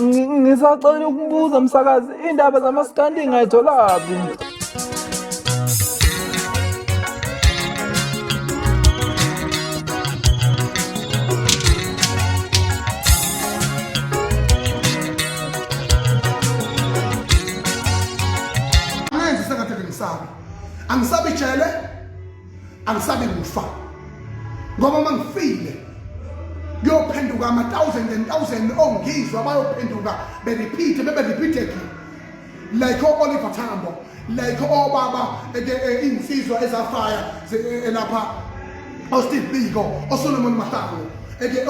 Ngisacela ukubuza msakazi, indaba zamaskandi ngayitholaphi? Angenzi sengathi ngisabi. Angisabi jele, angisabi kufa. Ngoba uma ngifile kuyophenduka ama-thousand and thousand ongizwa bayophenduka be-repeat bebe repeatedly like o-Oliver Tambo, like obaba iy'nsizwa ezafaya lapha, oSteve Biko, oSolomon Mahlangu, eke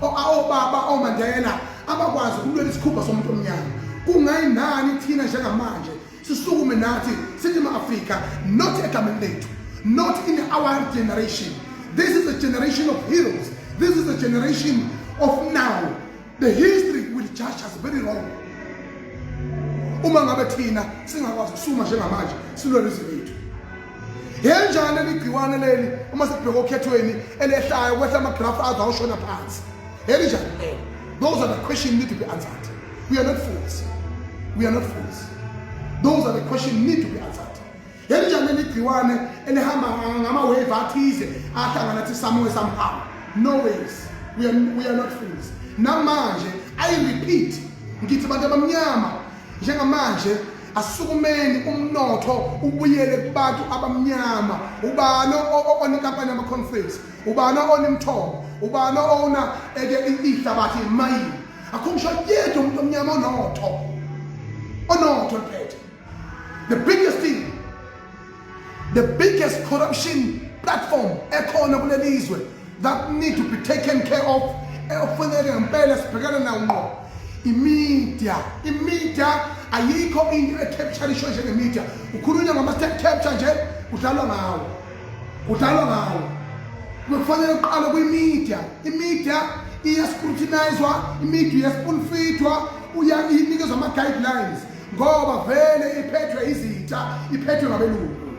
obaba oMandela abakwazi ukulwela isikhumba somuntu omnyama. Kungayinani thina njengamanje sisukume nathi sithi ma-Afrika, not egameni lethu, not in our generation. This is a generation of heroes. This is a generation of now. The history will judge us very wrong uma ngabe thina singakwazi ukusuma njengamanje silwele izwe lethu. Yenjani leli gciwane leli uma sekubheka okhethweni elehlayo, kwehla ama-graph azo awushona phansi, elinjani lelo? Those are the questions need to be answered. We are not fools, we are not fools. Those are the questions need to be answered. Elinjani leli gciwane elihamba ngama-wave athize ahlangana athi somewhere somehow? No ways. We are not fools. Namanje I repeat, ngithi abantu abamnyama njengamanje asukumeni, umnotho ubuyele kubantu abamnyama. Ubani onenkampani yama-cornflakes? Ubani onemthombo? Ubani owna eke ihlabathi, imayini? Akho ngisho yedwa umuntu omnyama onotho liphethe. The biggest thing, the biggest corruption platform ekhona kuleli zwe that need to be taken care of, okufanele ngempela sibhekane nawo ngqo, imedia. Imedia, ayikho into ecapture njengemedia. Ukhulunywa ngama-state capture nje, kudlalwa ngawo, kudlalwa ngawo. Kufanele kuqale kwimedia. Imedia iya-scrutinizwa, imedia iya-spoon-feedwa, inikezwa ama-guidelines, ngoba vele iphethwe izitha, iphethwe ngabelungu.